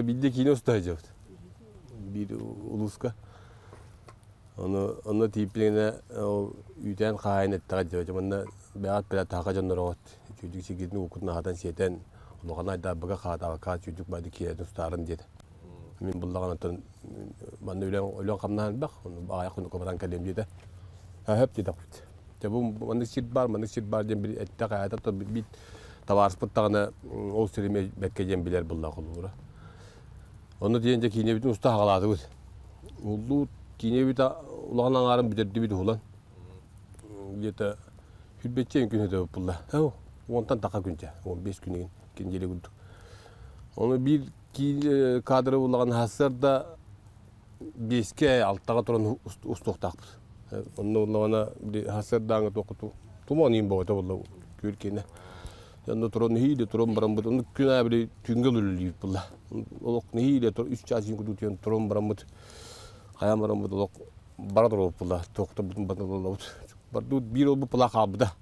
Биирдэ киинэ уста сылдьабыт. Биир улууска. Ону онно тиийпинэ ол үүтээн хаһаайын эттэҕэ дии манна бэҕэт бэлэ таһаҕа дьоннороҕут чүүдүк сиргитин ууккутун аһатан сиэтэн улахан айдаабыга хаатаабакка чүүдүк байды киирэтин устаарын диэтэ. Мин буллаҕын оттон манна үлэн үлэн хамнаһан элбэх, ону аҕыйах хонукка баран кэлиэм диэтэ. Сөп диэтэхпит. Дьэ бу маннык сир баар, маннык сир баар диэн били эттэх аата биир табаарыспыт даҕаны ол сири эмиэ бэркэ диэн билэр буоллаах холобура. Онно тиийэн дьэ киинэбитин уста хаҕалаатыбыт. Уллуу киинэбит улахан аҥаарын бүтэрдибит уһулан. Где-то сүүрбэччэ күн өтө булла. Уонтан таха күнчэ, 15 күн игин киндиэли курдук. Ону биир киин кадры буллаҕын сарсыарда биэскэ алтаҕа туран устуохтаахпыт. Онно буллаҕына сарсыардааҥы туоххуту туман иин боҕото булла күөл киинэ. Онно туран нэһиилэ туран бараммыт, онно күн аайы били түүҥҥэ үлэлиибит булла. Олох нэһиилэ үс чаас иин курдук утуйан туран бараммыт, хайаан бараммыт олох бара туруобут булла, туохтарбытын батыллабыт. Бардыбыт биир олбу пыла хаалбыта.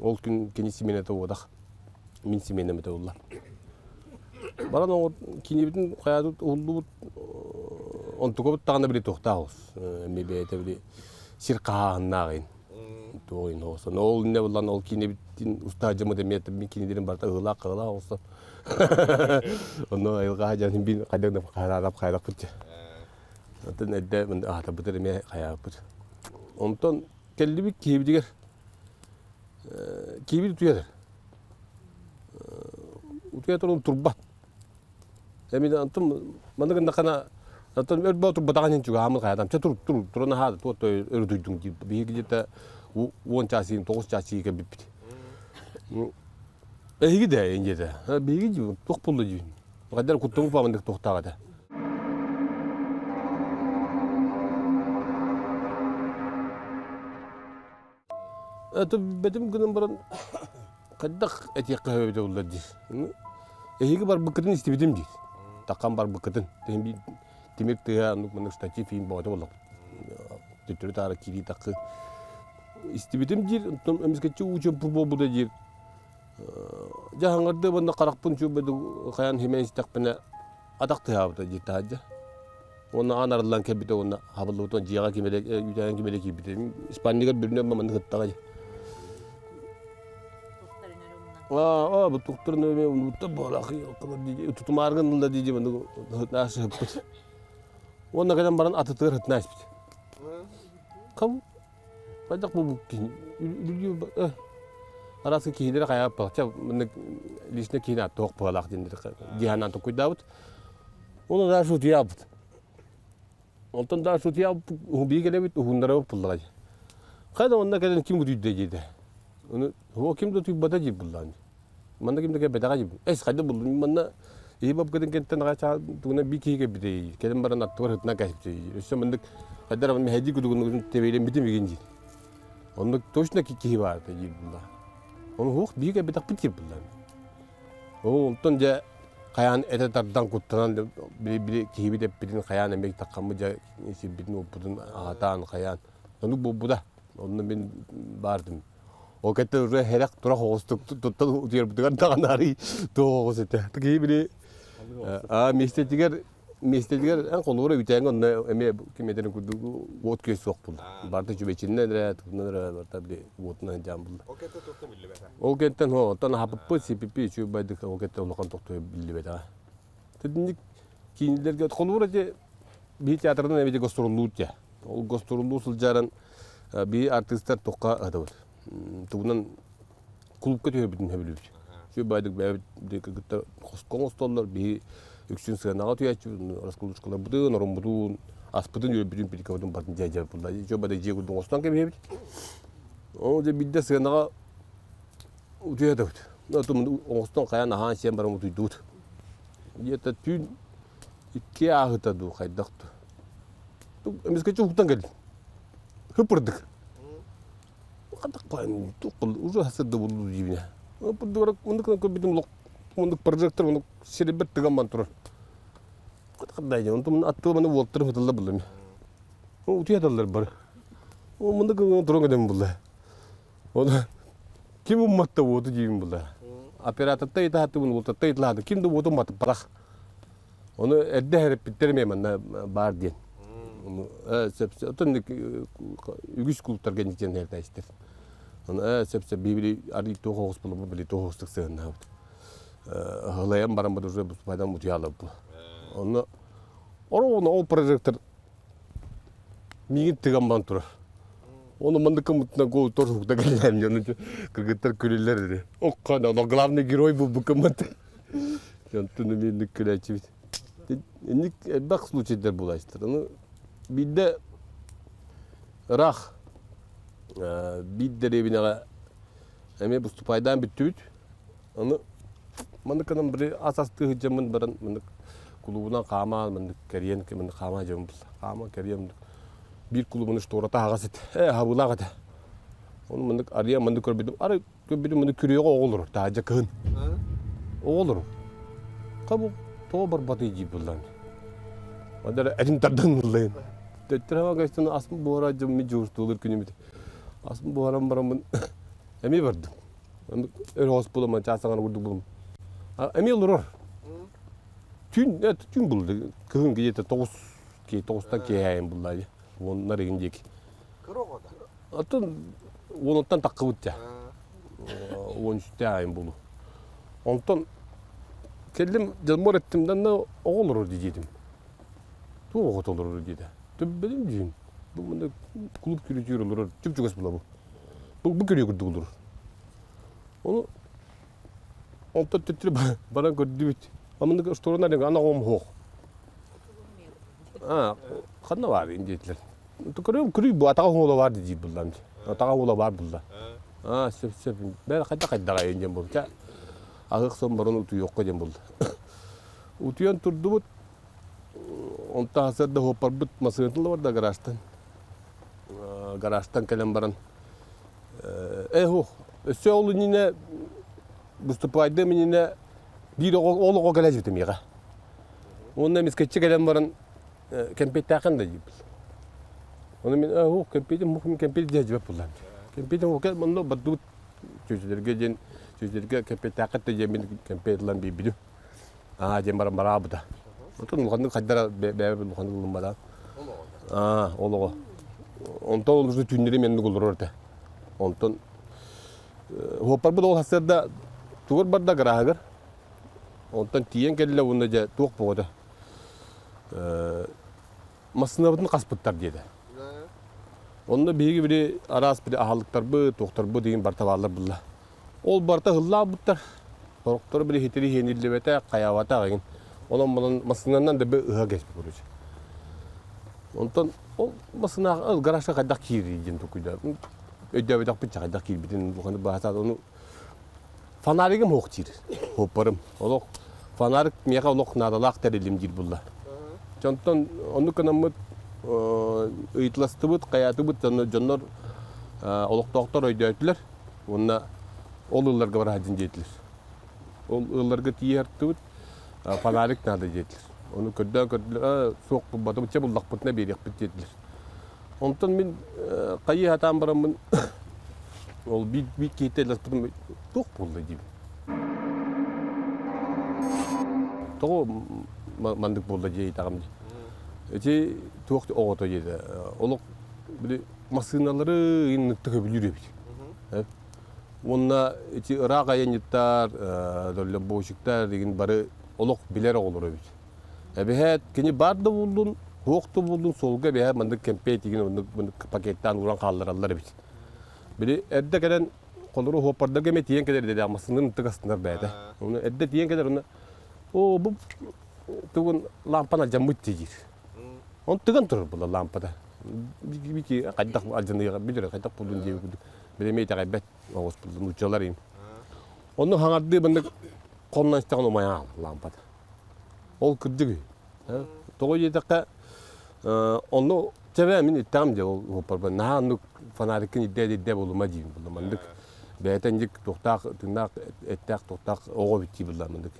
Ол күн кини симиэнэтэ уодах. Мин симиэнэм этэ булла. Баран оҥор кинибитин хайаатыт уһуллубут онтукабыт даҕаны били туохтаах оҕус. Эмиэ бэйэтэ били сир хаһааһыннааҕын туоҕун оҕусон. Ол иннэ булан ол кинибитин устаа дьоммут эмиэ мин кинилэрин барыта ыһыылаах кыһылаах оҕусон. Онно айылҕа дьон бин хайдах да хараарап хайраппыт дьэ. Оттон эрдэ аһатарбытыр эмиэ хайааппыт. Онтон кэллибит киһибитигэр киһибит утуйар. Утуйа туран турбат. Эмиэ онтон маннык гыннаххына оттон өр боо турбатаҕын иһин чугаһааммын хайатам чэ тур тур туран аһаа туот өр утуйдуҥ дии биһиги где-то уон чаас иһин тоҕус чаас иһин кэлбиппит. Эһиги да диэтэ. Биһиги дии туох буолла дии. Хайдах куттаммыт баамандык туохтаах этэ. Это бэтим гынан баран хайдах этиэххэ сөбө буолла дии. Эһиги барбыккытын истибитим диир. Таккан барбыккытын. Тимир тыа оннук маннык штатив иин боҕото буоллахпыт. Төттөрү таары киирии такы истибитим диир. Онтон эмискэччи уу чөмпүр буолбута диир. Дьэ хаҥырды уонна харахпын чуубэдик хайаан химэн истэхпинэ атах тыаһаабыта дии таһырдьа. Уонна аан арыллан кэлбитэ уонна хабыллыбыт уонна дьиэҕэ ким эрэ үүтээн ким эрэ киирбитэ. Испаннигар бүрүнэн маннык ыттаҕа дии. Аа, бу тухтарын эмиэ унутта буолаах тутумааргын ылла дии маннык ыһытнаа сыһыппыт. Уонна кэлэн баран атытыгар ыһытнаа испит. Кам хайдах бу киһи араас киһилэри хайааппах чэ маннык лично киһини аттоох быһалаах диэн диһанаан токуйдаабыт. Оны да шутуйаабыт. Онтон да шутуйаабыт уһун кэлэбит уһуннарабыт буллаҕа. Хайда онно кэлэн ким утуйда диэтэ. Ону о ким да утуйбата диир буллаҕа. Манна ким да кэлбэтэҕэ диир. Эс хайда буллум манна Ийи бабгытын кэнтэн аҕа тугунан биир киһи кэлбитэ кэлэн баран аттыбар ытынан кэспитэ өссө маннык хайдара мэһэйдии кудугун тэбиэлэммитим игин диир оннук точно киһи баар диир булла ону хуох биир кэлбэтэхпит диир булла Ол онтон дьэ хайаан этэ тардан куттанан били били киһибит эппитин хайаан эмиэ таххаммыт дьэ сирбитин уоппутун аһатаан хайаан оннук буолбута онно мин баардым ол кэттэ уже хэрэх турах оҕустук туттан утуйарбытыгар даҕаны арый туох оҕус этэ киһи били аа миэстэтигэр Миэстэтигэр эн холобура үтээҥҥэ онно эмиэ ким этэрин курдук уот күөс суох буолла. Барыта чүбэчиннэн эрэ, тугунан эрэ барыта били уотунан дьаам булла. Ол кэнтэн туохта биллибэтэ. Ол кэнтэн оттон аһаппыппыт, сиппиппит үчүгэй байдык ол кэнтэн улахан тохтуу биллибэтэҕэ. Титинник киинилэргэ холобура ити биһи театрынан эбити гастроллуур дьэ. Ол гастроллуу сылдьарын биһи артыыстар туохха ыһытабыт. Тугунан клубка түһэрбитин сөбүлүүбүт. Үчүгэй баайдык бэйэбит кытта хоско оҥостоллор, биһи үксүн сыанаҕа түһээччибит, раскладушкаларбытын, ороммутун, аспытын, үөрбүтүн, пиликабытын барытын дьэ булла. Үчүгэй баайдык дьиэ курдук оҥостон кэбиһэбит. Ол дьэ биирдэ сыанаҕа утуйа Оҥостон хайаан аһаан сиэн баран утуйдубут. Где-то түүн икки ааһыта дуу, хайдах дуу. Эмискэччи уһуктан кэллим. Хыпырдык. Уже сырды булду диибинэ. Оннук оннук прожектор оннук сирбер тыган турар. Онтум аттыла уолтарым хытылла буллум. Утуяталлар бары. Мындык туран кедем булла. Оны ким умматта уоту диибин булла. Операторта итааттыбын уолтарта италаады. Ким да уоту умматып барах. Ону эрдэ эрэппиттэр эмиэ манна баар диэн. Сөп оттон үгүс кулуттарга диэн эрдээчтэр. Ону сөп сөп били арый туох оҕус булуммут били туох оҕустук сыһыннаабыт. Ыһылайан баран бу уже пайдан утуйаалабыт. Онно Ону ол прожектор миигин тыган баран турар. Ону маннык кыммытынан гол торсукта кэллэм дьону кыргыттар күлүллэр ини. Окко но главный герой булбуккуммут. Дьонтун эмиэ күлээччибит. Инник элбэх случайдар булаачтар. Ону биирдэ ыраах биир дэриэбинэҕэ эмиэ выступайдаан бүттүбүт. Ону маннык гынан били ас астыы сылдьаммын баран маннык кулуубунан хаамаан маннык кэрийэн маннык хаамаа дьон булла. Хаама кэрийэн биир кулуубуну штората аһаҕас этэ. Ээ аһабыылаах этэ. Ону маннык арыйан маннык көрбүтүм. Арай көрбүтүм маннык күрүөҕэ оҕо олорор. Таһырдьа кыһын. Оҕо олорор. Хабы тоҕо барбатый диир буллаан. Онно этин тардан ыллайын. Төттөр хаба көстөн асым буһара дьомми дьууртуулур күнүмүт. Асым буһаран бараммын эмиэ бардым. Өр оҕус буламан чаас саҥара курдук булум. Эмиэ олорор. Түүн түүн булду. Кыһын где-то тоҕус тоҕустан киэһээйин булла дии. Уоннар игин диэки. Кыра оҕо да? Оттон уонуттан таххыбыт дьэ. 13 айын булу. Онтон кэллим дьоммор эттим да оҕо олорор дии диэтим. Туох оҕото олорор диэтэ. Төббөтүм дьиин. Бу мында клуб күрүтүүр олорор чуп-чугас була бу. Бу, бу күрүө курдук олорор. Ону онтон төттөрү баран көрдүбүт. Амындык шторунар ана оҕом суох. А, ханна баар диэтилэр. Көрүм күрүй бу атаҕа уола баар диир буллам. Атаҕа уола баар булла. А, сөп сөп. Бэр хайда хайдаҕа диэн буолла. Ча аһык сон баран утуйуохха диэн булла. Утуйан турдубут. Онтон сарсыарда уоппарбыт массыынатын барда гаражтан. Гаражтан кэлэн баран э ух өссө ол иннинэ выступайдыам иннинэ биир оҕо ол оҕо кэлэ сылдьыбыта миэхэ. Уонна эмискэччи кэлэн баран кэмпиэттээххин да диибин. Ону мин ээ ух кэмпиэтим ух мин кэмпиэт диэ дьибэт буллаам. Кэмпиэтим ух онно бардыбыт чүчүлэргэ диэн чүчүлэргэ кэмпиэттээххит да диэн мин кэмпиэт ылан биэрбитим. Аа диэн баран бараабыта. Онтон улаханнык хайдара бэйэбит улаханнык ылымматаҕым. Аа ол оҕо. Онтон ол уже түүннэри меннук олорор этэ. Онтон уоппарбыт ол сарсыарда тугар барда гарааһыгар. Онтон тиийэн кэллэ уонна дьэ туох боҕото массыынабытын хаспыттар диэтэ. Онно биһиги били араас били аһалыктарбыт, туохтарбыт деген барыта бааллар булла. Ол барыта ыһыллаабыттар. Сорохтору били хитири хиэниллибэтэх, хайаабатах игин. Онон манан массыынанан да ыһа кэспит короче. Онтон ол массыынаҕа гаражка хайдах киирий диэн тукуйда. Өйдөөбөтөхпүт хайдах киирбитин буханы баһатаат ону Фонаригым суох диир, суоппарым. Олох фонарик миэхэ олох наадалаах тэрилим диир булла. Дьонтон оннук гынаммыт ыйыталастыбыт, хайаатыбыт, дьоннор олохтоохтор өйдөөтүлэр уонна ол ыалларга бараһа дьин диэтилэр. Ол ыалларга тиийэ фонарик наада диэтилэр. Ону көрдөөн көрдүлэр, суох булбатыбыт, чэ буллахпытына биэриэхпит диэтилэр. Онтон мин хайыы сатаан бараммын ол биир биир киһиттэн ыласпытым туох буолла диибин. Тоҕо маннык буолла дии ыйытаҕым дии. Ити туох оҕото диэтэ. Олох били массыыналары инникте көбүлүүр эбит. Уонна ити ыраах айанньыттар, дальнобойщиктар деген бары олох билэр оҕолор эбит. Эбэһээт кини баар да буоллун, суох да буоллун суолга эбэһээт маннык кэмпиэт игин оннук пакеттаан ууран хааллараллар эбит. Били эрдэ кэлэн холору хуоппардарга эмиэ тиийэн кэлэр идэлээх массыынаны ытык астынар бэйэтэ. Ону эрдэ тиийэн кэлэр уонна оо бу тугун лампан алдьаммыт диир. Он тыган турар була лампата. Бики хайдах алдьаныыга билэр хайдах буоллун диэбит курдук. Били эмиэ итэҕэйбэт оҕус буллун нууччалар им. Онну хаҥардыы маннык хоннон истэҕин умайаал лампата. Ол кырдьык үһү. Тоҕо диэтэххэ, онно чэбэ мин иттэҕим дьэ ол уоппарбар наһаа оннук фонариккын ирдээ ирдээ буолума диибин булла маннык бэйэтэ инник туохтаах тыыннаах эттээх туохтаах оҕо эбит дии булла маннык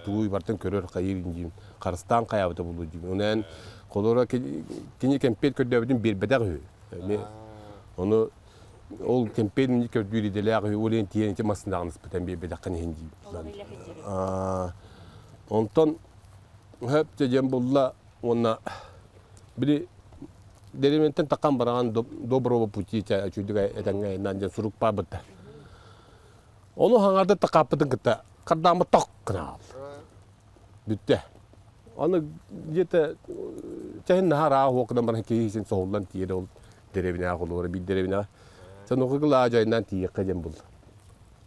тугу барытын көрөр хайыыр диибин харыстаан хайаабыта буолуо диибин онон холоро кини кэмпиэт көрдөөбүтүн биэрбэтэх үһү эмиэ ону ол кэмпиэт инник көрдүүр идэлээх үһү ол иһин тиийэн ити массыынаҕын ыспытан биэрбэтэххин иһин диибин Онтон. Хөп диэн булла уонна били дэриэбинэттэн таххан бараҕан доброго пути үчүгэй этэҥҥэ айаннаан диэн сурук баабыта. Ону хаҥарда такааппытын кытта хардааммыт ток гына Бүттэ. Аны где-то чэһин наһаа ыраах уокунан баран киһи син соһуллан тиийэр ол дэриэбинэҕэ холуора биир дэриэбинэҕэ. Сонуку кыл аадьайынан тиийиэххэ диэн булла.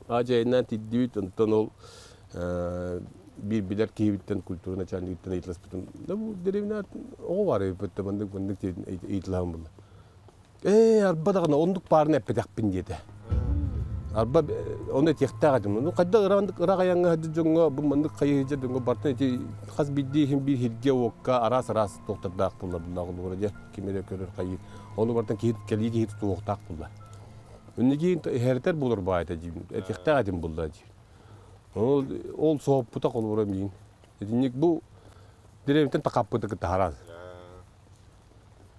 Аадьайынан тиийдибит, онтон ол биир билэр киһибиттэн культура начальнигыттан ыйыталаспытым. Да бу дэриэбинэ оҕо баар эбиппит да маннык маннык диэн ыйыталаһан булла. Ээ, арба даҕаны оннук баарын эппэтэхпин диэтэ. Арба ону этиэхтээх этим. Ну хайдах ыраах ыраах айаҥҥа сылдьар дьоҥҥо бу маннык хайыы сылдьар дьоҥҥо бартан ити хас биирдии иһин биир сиргэ-уокка араас-араас туохтардаах буолла буллаах олугура дьэ ким эрэ көрөр хайыы. Ону бартан киһи кэлии киһи тутуохтаах буолла. Инники иһэритэр буолар баайта диибин. Этиэхтээх этим булла диир. Ол ол соһуппута холобура миин. Итинник бу деревнтэн такаппыты кытта хараас.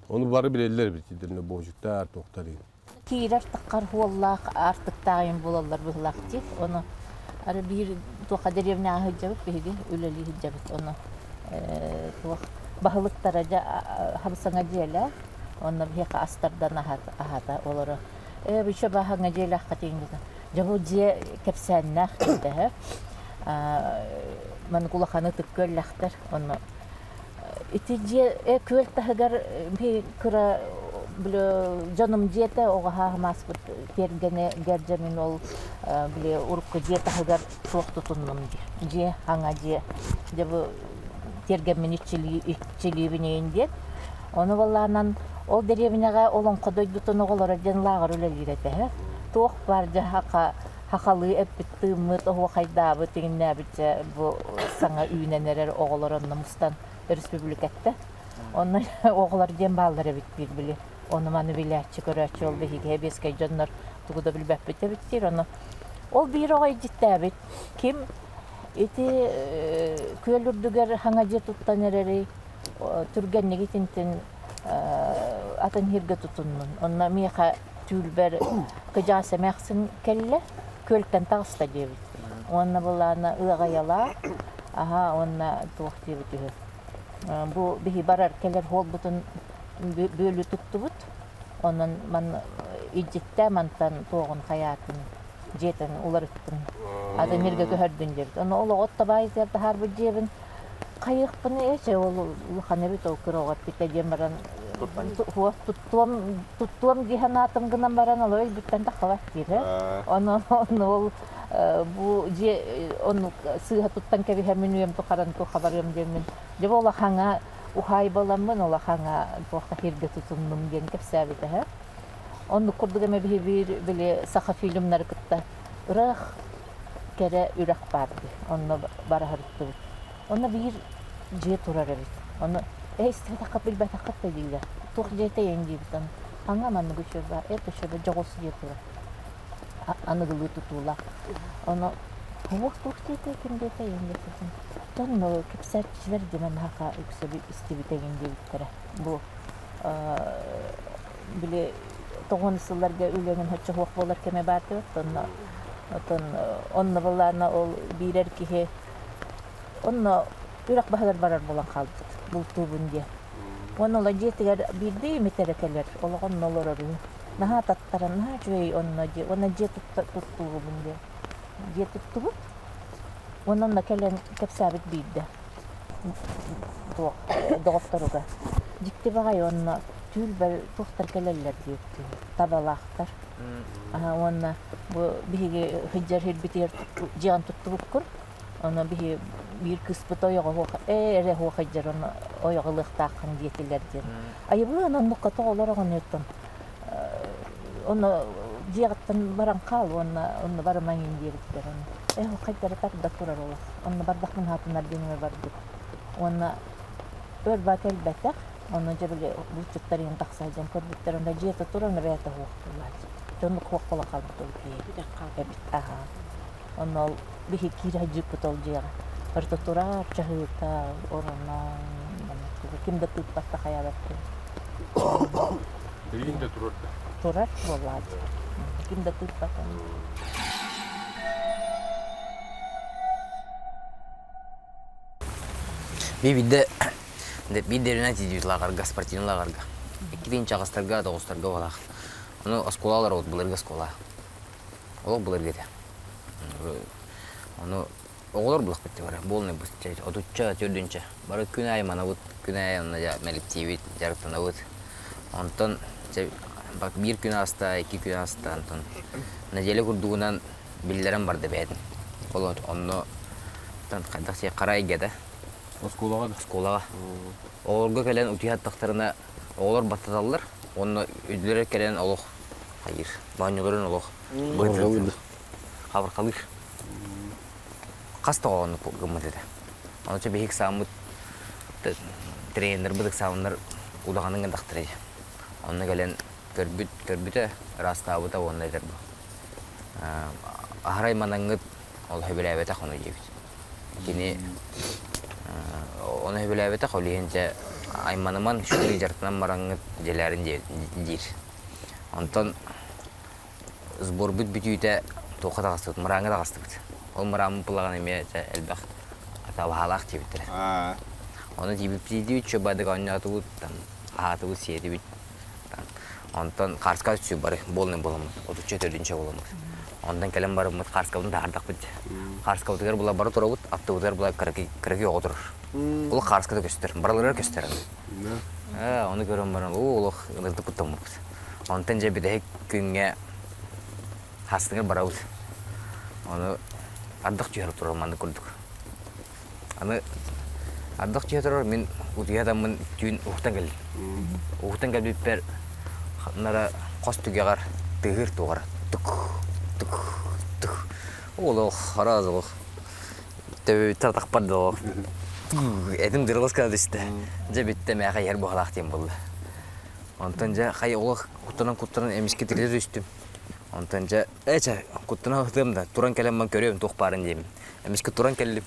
Ону бары билэллэр эбит итиннэ буочуктар, туохтар иһин. Киирэр таххар хуоллаах аартыктаах буолаллар быһылаах дии. Ону ары биир туохха дэриэбинэҕэ сылдьабыт биһиги үлэлии сылдьабыт. Ону туох баһылыктара дьэ хабысаҥа дьиэлээх. Онно биһиэхэ астардан аһата олоро. Ээ бүчэ баһаҥа дьиэлээххэ тиийэн Дьэ бу дьиэ кэпсээннээх диэтэһэ. Маннык улахан ытык күөллэхтэр. Онно Ити дьиэ күөл таһыгар биир кыра били дьонум дьиэтэ оҕо ааспыт тиэргэнэ гэрдьэмин ол били урукку дьиэ таһыгар суох тутуннум дии. Дьиэ, хаҥа дьиэ. Дьэ бу тиэргэммин иччилиибин диэн. Ону балаанан ол дэриэбинэҕэ Олоҥхо дойдутун оҕолоро диэн лааҕыр үлэлиир этэ. Туох баар дьэ хахалыы эппит-тыыммыт, оһуохайдаабыт, иҥнээбит дьэ бу саҥа үүнэн эрэр оҕолор онно мустан өрөспүүбүлүкэттэ. Онно оҕолор диэн бааллар эбит диир били. Ону маны билээччи, көрөөччү ол биһиги сэбиэскэй дьоннор тугу да билбэппит эбит диир. Ону ол биир оҕо илдьиттээбит. Ким ити күөл үрдүгэр хаҥа дьиэ туттан эрэрий, түргэнник итинтин атын сиргэ тутуннун. Онно миэхэ түүлбэр кыдьаас эмээхсин кэллэ, күөлтэн таҕыста диэбит. Уонна былаана ыаҕайалаах, аһа уонна туох диэбит үһү. Бу биһи барар кэлэр хуолбутун бүөлүү туттубут. Онон ман илдьиттэ мантан туоҕун хайаатын дьиэтин уларыттын. Атын миргэ көһөрдүн диэбит. Ону олоҕот табаайытыгар таһаарбыт дьиэбин Хайыахпыный эчэ ол улахан эбит ол кыра оҕо эппитэ диэн баран туттуом туттуом дии санаатым гынан баран олор өлбүттэн таххабат диир ону ону ол бу дьиэ оннук сыыһа туттан кэбиһэммин үйэм тухаран туохха барыам диэммин дьэ бу улахаҥа уһаайбаламмын улахаҥа туохха сиргэ тутуннум диэн кэпсээбитэ һэ оннук курдук эмэ биһи биир били саха фильмнары кытта ыраах кэрэ үрэх баар дии. Онно бара сырыттыбыт. Онно биир дьиэ турар эбит. Ону ээ истибэтэххит билбэтэххит да дииллэр. Туох дьиэтэй эн диэбит ону. Хаҥа маннык үчүгэй баар, эт үчүгэй дьоҕус дьиэ турар. Аныгылыы тутуулаах. Ону туох туох дьиэтэй ким диэтэй эн диэбитин. Дьон кэпсээччилэр дьэ маныаха үксэ истибит эҥин диэбиттэрэ. Бу били тоҕуон сылларга үлэҥин соччо суох буолар кэмэ баар диэбит. Онно отон онно былаана ол биирэр киһи онно үрэх баһыгар барар буолан хаалбыт бултуубун диэн. Уонна ола дьиэтигэр биирдэ эмит эрэ кэлэр, олох онно олорор үһү. Наһаа таттаран, наһаа үчүгэй онно дьиэ, уонна дьиэ туттуубун диэн. Дьиэ туттубут. Уонна онно кэлэн кэпсээбит биирдэ. Туох доҕотторугар. Дьикти баҕайы онно түүл туохтар кэлэллэр диэбит табалаахтар. Уонна бу биһиги сылдьар сирбитигэр дьиэҕин туттубуккун. Ону биһи биир кыыспыт ойоҕо ээ эрэ оһуохайдьар ону ойоҕо ылыахтааххын диэтилэр диэн. Айыбыан оннукка тоҕо олороҕун оттон ону дьиэҕиттэн баран хаал уонна онно барымаҥ диэбиттэр. Э оһуохайдары тарда турар олох. Онно бардахпын хаатынар диэҥҥэ барбыт. Уонна өр ба кэлбэтэх. Онно дьэ били булчуттар иһин тахса сылдьан көрбүттэр. Онно дьиэтэ туран бэйэтэ оһуохтуулааччы. Дьоннук суох буола хаалбыт ол киһи. Эбит. Аһаа. Онно ол биһи киирэ сылдьыппыт ол дьиэҕэ. Барыта турар чаһыыта, ороно, ким да тыыппат да хайаабат Билигин да турар да. Турар буоллааччы. Ким да тыыппат. Биирдэ биир дэринэн тиийдибит лааҕырга, спортивный лааҕырга. Иккитин чаҕыстарга, тоҕустарга буолаах. Ону оскуолалар вот былыргы оскуола. Олох былыргы этэ. Ону оҕолор булахпыт бары, буолнай отучча, төрдүнчэ. Бары күн аайы манабыт, күн аайы онно мэликтиибит, дьарыктанабыт. Онтон биир күн ааста, икки күн ааста, онтон нэдиэлэ курдугунан биллэрэн барда бэйэтин. Ол онно хайдах сиэ хара эйгэтэ. Оскуолаҕа да? Оскуолаҕа. Оҕолорго кэлэн утуйа аттахтарына оҕолор баттаталлар уонна үрдүлэрэ кэлэн олох хайыыр. Моонньуларын олох хабырхалыыр. Хас да оҕону гыммыт этэ. Ону чэ биһик сааммыт тренербит ыксаабыннар удаҕанын гындахтара Онно кэлэн көрбүт көрбүтэ, ыраастаабыта уонна этэр бу. Аһарай манаҥҥыт ол сөбүлээбэтэх ону диэбит. Кини ону сөбүлээбэтэх, ол иһин дьэ айманыман үчүгэй дьарыктанан бараҥҥыт дьиэлээрин диир. Онтон сборбут бүтүүтэ туохха таҕыстыбыт, мырааҥҥа таҕыстыбыт. Ол мырааммыт былаҕын эмиэ дьэ элбэх атабаһаалаах диэбиттэрэ. Ону тиийбиппит чөбадык оонньоотубут, там аһаатыбыт, сиэтибит. Онтон Харска үчү бары буолнай буоламмыт, отучча төрдүнчэ буоламмыт. Онтон кэлэн барыммыт Харскабытын таһаардахпыт. Харскабытыгар була бары турабыт, аттыбытыгар була кыракый кыракый оҕо турар. Ол Харскада көстөр, барыларыгар көстөр. Ону көрөн баран, уу олох ынырдык куттаммыппыт. Онтон дьэ бүтэһик күҥҥэ хастыгар барабыт. Ону ардах түһэр турар маннык курдук. Аны ардах түһэ турар мин утуйа сытаммын түүн уһуктан кэллим. Уһуктан кэлбиппэр нара хос түгэҕэр тыаһыыр туоҕар тук тук тук олох араас олох төбөбүттэн атахпар да олох этим дырылыс гына түстэ. Дьэ бүттэ мээхэ иһэр буһалаах диэн буолла. Онтон дьэ хай олох куттанан-куттанан эмискэ тиритэ түстүм. Онтон дьэ ээ чэ куттана сытыам да туран кэлэн ман көрүөм туох баарын диэмин. Эмискэ туран кэллим.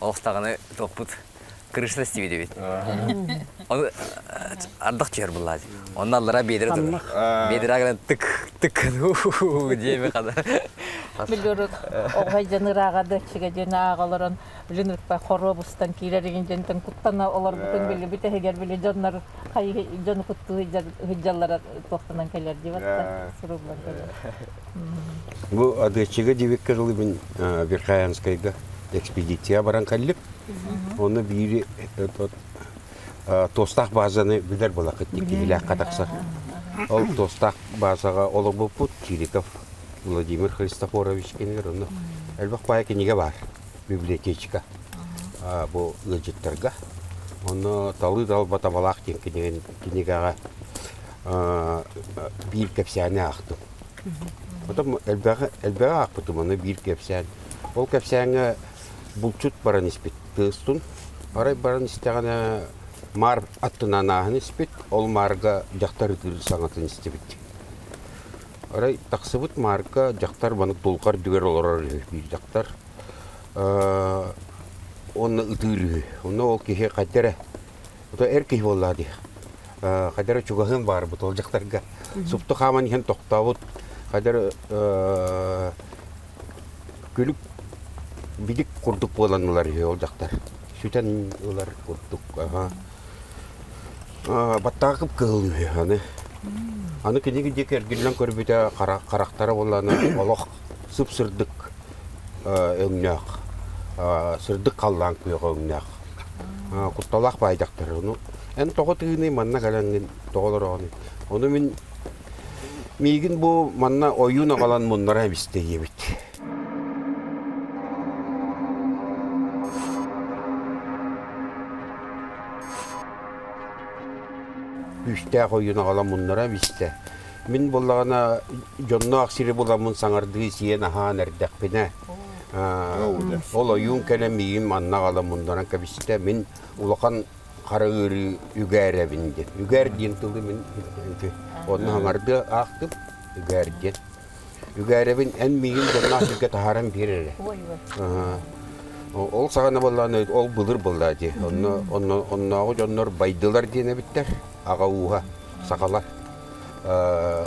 Олох даҕаны туохпут крыша истибит эбит. Ону ардах түһэр буллаа. Онно аллара биэдэрэ турар. Биэдэрэ гынан тык тык диэми хана. Билорут оҕой дьон ырааҕа доччуга дьон ааҕа олорон билин ырпа хоруобустан киирэр игин дьонтон куттана олорбутун били бүтэһигэр били дьоннор хайы дьону куттуу сылдьаллара туохтанан кэлэр диэбэт суруллан кэлэр. Бу Адыаччыга диэбиккэ дылы мин Верхоянскайга экспедиция баран кэллим. Онно биири туостаах базаны билэр буолаххыт киһилээххэ тахсар. Ол туостаах базаҕа олорбуппут Чириков Владимир Христофорович кинилэр онно элбэх баай кинигэ баар библиотечка бу ыалдьыттарга. Онно талыы талба табалаах диэн кинигэҕэ биир кэпсээни аахтым. Потом элбэҕи элбэҕи аахпытым, ону биир кэпсээн. Ол кэпсээҥҥэ булчут баран испит тыастун. Арай баран истэҕинэ маар аттынан ааһан испит, ол маарга дьахтар ытыыр саҥатын истибит. Арай тахсыбыт маарга дьахтар маннык дулҕа үрдүгэр олорор үһү биир дьахтар. Уонна ытыыр үһү. Онно ол киһи хайда эрэ эр киһи буоллаа дии. Хайда эрэ чугаһыан баарбыт ол дьахтарга. Супту хааман иһэн тохтообут. Хайда эрэ күлүк бидик курдук буолан ылар үһү ол дьахтар. Сүтэн ылар курдук. Баттаҕа кып-кыһыл үһү аны. Аны киниги диэки эргиллэн көрбүтэ харахтара буоллаҕына олох сып-сырдык өҥнөөх, сырдык халлаан күөҕэ өҥнөөх. Кутталаах баай дьахтар. Ону эн тоҕо тыыный манна кэлэҥҥин тоҕо олороҕунуй? Ону мин миигин бу манна ойуун аҕалан муннара эбистэ диэбит. Күүстээх ойуун аҕалан муннара эбистэ. Мин буоллаҕына дьонноох сири буламмын саҥардыы сиэн аһаан эрдэхпинэ ол ойуун кэлэн миигин манна аҕалан муннаран кэбистэ. Мин улахан хара ыарыы үгээрэбин диэн. Үгээр диэн тылы мин онно саҥардыы аахтым. Үгээр диэн. Үгээрэбин эн миигин дьонноох сиргэ таһааран биэр эрэ. Ол саҕана буоллаҕына ол былыр буоллаа дии. Онно онно оннооҕу дьоннор байдылар диэн эбиттэр. Аҕа ууһа сахалар.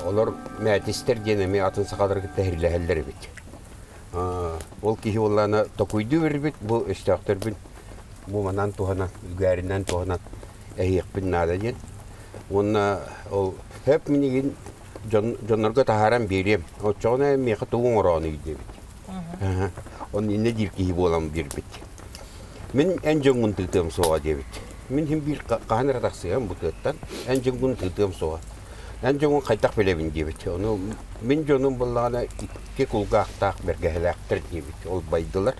Олор мээтистэр диэн эмиэ атын сахалары кытта иһиллэһэллэр эбит. Ол киһи буоллаҕына токуйдуу бербит бу өстөөхтөрбүн. Бу манан туһанан, үгээринэн туһанан эһиэхпин наада диэн. Уонна ол хөп минигин дьоннорго таһааран биэриэм. Оччоҕуна миэхэ тугу оҥороонуй диэбит. Онно иннэ диир киһи буолан биэрбит. Мин эн дьоҥҥун тыытыам суоҕа диэбит. Мин иһин биир хаһан эрэ тахсыам бу тыаттан. Эн дьоҥҥун тыытыам суоҕа. Эн дьоҥҥун хайдах билэбин диэбит. Ону мин дьонум буоллаҕына икки кулгаахтаах бэргэһэлээхтэр диэбит. Ол байдылар.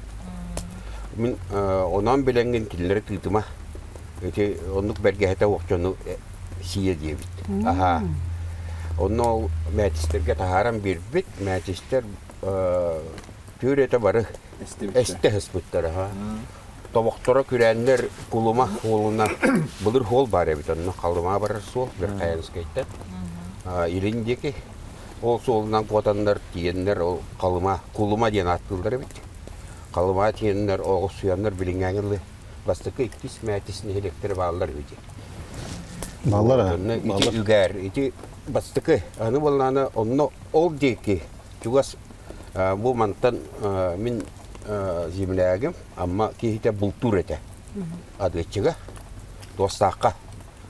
Мин онон билэҥҥин кинилэри тыытыма. Ити оннук бэргэһэтэ суох дьону сиэ диэбит. Аһаа. Онно ол мээчистэргэ таһааран биэрбит. Мээчистэр түүр этэ бары эстэ сыспыттар. Тобохторо күрээннэр Кулума суолуна былыр суол баар эбит онно Халымаа барар суол Верхоянскайтан илин диэки ол суолунан куотаннар тиийэннэр ол Халыма Кулума диэн ааттыыллар эбит. Халымаа тиийэннэр оҕус суйаннар билиҥҥээҥи бастакы иккис мээтис нэһилиэктэрэ бааллар үһү диэн. Бааллар Онно ити үгээр ити бастакы аны буоллаҕына онно ол диэки чугас бу мантан мин землягым Амма киһитэ бултуур этэ. Адыаччыга, Туостаахха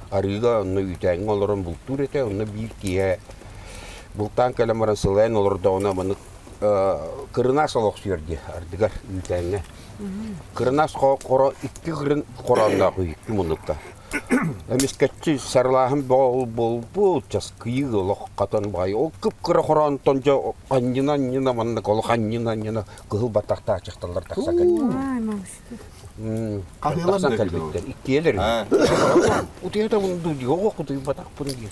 арыыга онно үүтээҥҥэ олорон бултуур этэ. Онно биир киһи бултаан кэлэн баран сылайан олордоҕуна маннык кырынаас олохсуйар дии ардыгар үүтээҥҥэ. Кырынаас хоро икки кырын хороонноох икки муннукка. Эмискэччи сарылааһын бөҕө буолбут, часкыйыы олох хатан баҕайы. Ол кып-кыра хороонтон дьэ анньына-анньына маннык олох анньына-анньына кыһыл баттахтаах дьахталлар тахсан кэлбиттэр. Тахсан кэлбиттэр. Иккиэлэр. Утуйа мунду дии, оҕо кутуйбатахпын диир.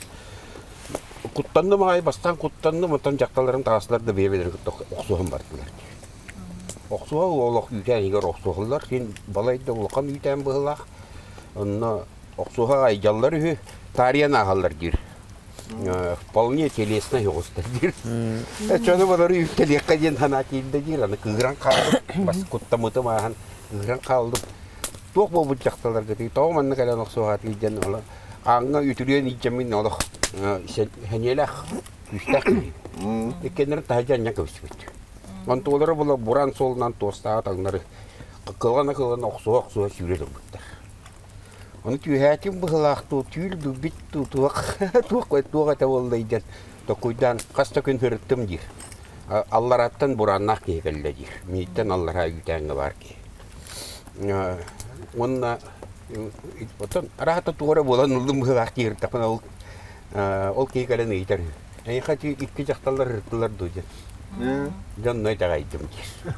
Куттанным аҕай, бастаан куттанным, оттон дьахталларым таҕыстылар да бэйэ-бэйэлэрин кытта охсуһан бардылар дии. Охсуһа олох үүтээн иһигэр охсуһаллар. Син балайда улахан үүтээн быһыылаах. Онно охсуһа айдьаллар үһү, таарыйан ааһаллар диир. Вполне телесный оҕустар диир. Чону балары үүттэлиэххэ диэн санаа киирдэ диир. Аны кыыран хаалдым. Бас куттаммытым ааһан кыыран хаалдым. Туох буолбут дьахталларгытый? Тоҕо манна кэлэн охсуһаатый диэн олох ааҥҥа үтүрүйэн илдьэммин олох сэниэлээх күүстээх киһи. Иккиэннэрин таһырдьа анньан кэбиспит. Онтулара була буран суолунан туостааҕы таҥнары кылана-кылана охсуһа-охсуһа сүүрэ турбуттар. Ону түһээтим быһылаах дуу, түүл билбит дуу, туох туох туох этэ буоллай диэн токуйдаан хас да күн сырыттым диир. Алларааттан бурааннаах киһи кэллэ диир. Мииттэн аллараа үүтээҥҥэ баар киһи. Уонна оттон араата туох эрэ буолан ыллым быһыылаах дииртэхпинэ ол ол киһи кэлэн ыйытар үһү. Эйиэхэ икки дьахталлар ырыттылар дуу диэн. Дьонно итэҕэйдим диир.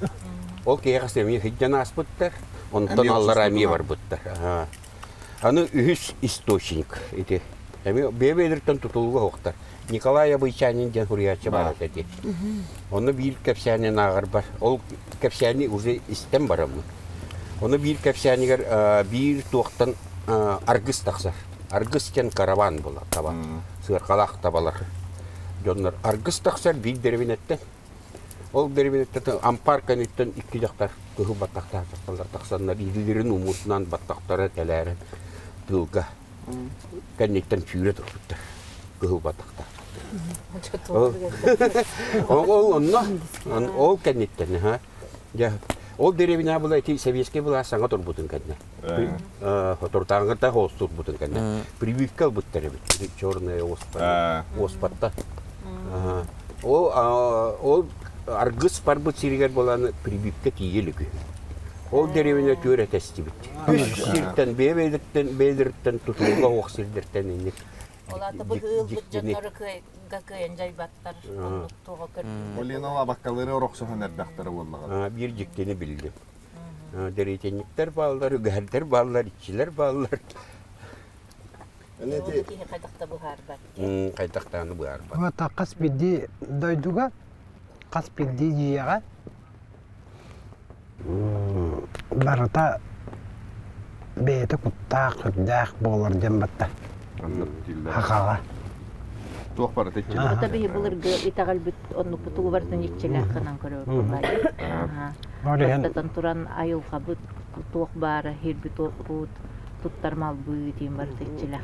Ол киһиэхэ эмиэ сылдьан ааспыттар, онтон аллара эмиэ барбыттар. Аны үһүс источник ити. Эмиэ бэйэ-бэйэлэриттэн тутулуга суохтар. Николай Абыйчанин диэн суруйааччы баар этэ дии. Онно биир кэпсээнин ааҕарбар, ол кэпсээни уже истэн бараммын. Ону биир кэпсээнигэр биир туохтан аргыс тахсар. Аргыс диэн караван буолар таба. Сыарҕалаах табалар. Дьоннор аргыс тахсар биир дэриэбинэттэн. Ол дэриэбинэттэн ампаар кэнниттэн икки дьахтар кыһыл баттахтаах дьахталлар тахсаннар илиилэрин умуутунан баттахтара тэлээрэн тыылга кэнниттэн сүүрэ турбуттар. Кыһыл баттахтаах. Ол онно ол кэнниттэн дьэ ол дэриэбинэ была ити сэбиэскэй былаас саҥа турбутун кэннэ Соторутааҥҥыта хоос турбутун кэннэ прививка ылбыттар эбит. Черная оспа оспатта. Ол ол аргыс барбыт сиригэр буолан прививка тиийэ илик үһү. Ол дэриэбинэ түөрэ тэстибит. Үс сиртэн бэйэ-бэйэлэриттэн бэйэлэриттэн тутулуга суох сирдэртэн инник Ол аата быһыы ылбыт дьоннору кыайан дьайбаттар. Оннук туоҕа көрдүм. Полина абаккалары орохсоһон эрдэхтэрэ буоллаҕа. Биир дьиктини биллим. Дэриэтинньиктэр бааллар, үгэһэрдэр бааллар, иччилэр бааллар. Киһи хайдах да быһаарбат. Хайдах даҕаны быһаарбат. Вот хас биирдии дойдуга, хас биирдии дьиэҕэ барыта бэйэтэ куттаах, сүрдээх буолар диэн батта. Хахаҕа. Туох барыта иччилээх. Ата биһи былыргы итэҕэлбит оннукпут тугу барытын иччилээх гынан көрөбүт. Бастатан туран айылҕабыт туох баара, иһирбит туохпут, туттар малбыт диэн барыта иччилээх.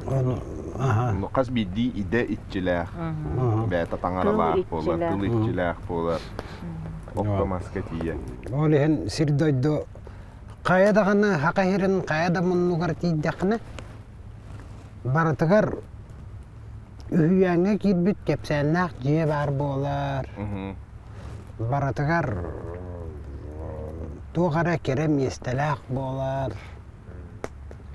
Хас биирдии идэ иччилээх, бэйэтэ таҥаралаах буолар, тыл иччилээх буолар, окко маска тиийэ. Ол иһин сир-дойду. Хайа даҕаны саха сирин хайа да муннугар тиийдэххинэ, барытыгар үһүйээҥҥэ киирбит кэпсээннээх дьиэ баар буолар. Барытыгар туох эрэ кэрэ миэстэлээх буолар.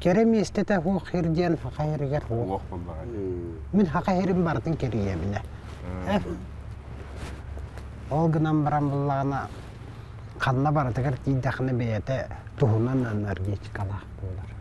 Кэрэ миэстэтэ суох сир диэн саха сиригэр суох. Суох буоллаҕа. Мин саха сирин барытын кэрийэбинэ. Ол гынан баран буллаҕына ханна барытыгар тиийдэххинэ бэйэтэ туһунан энергетикалаах буолар.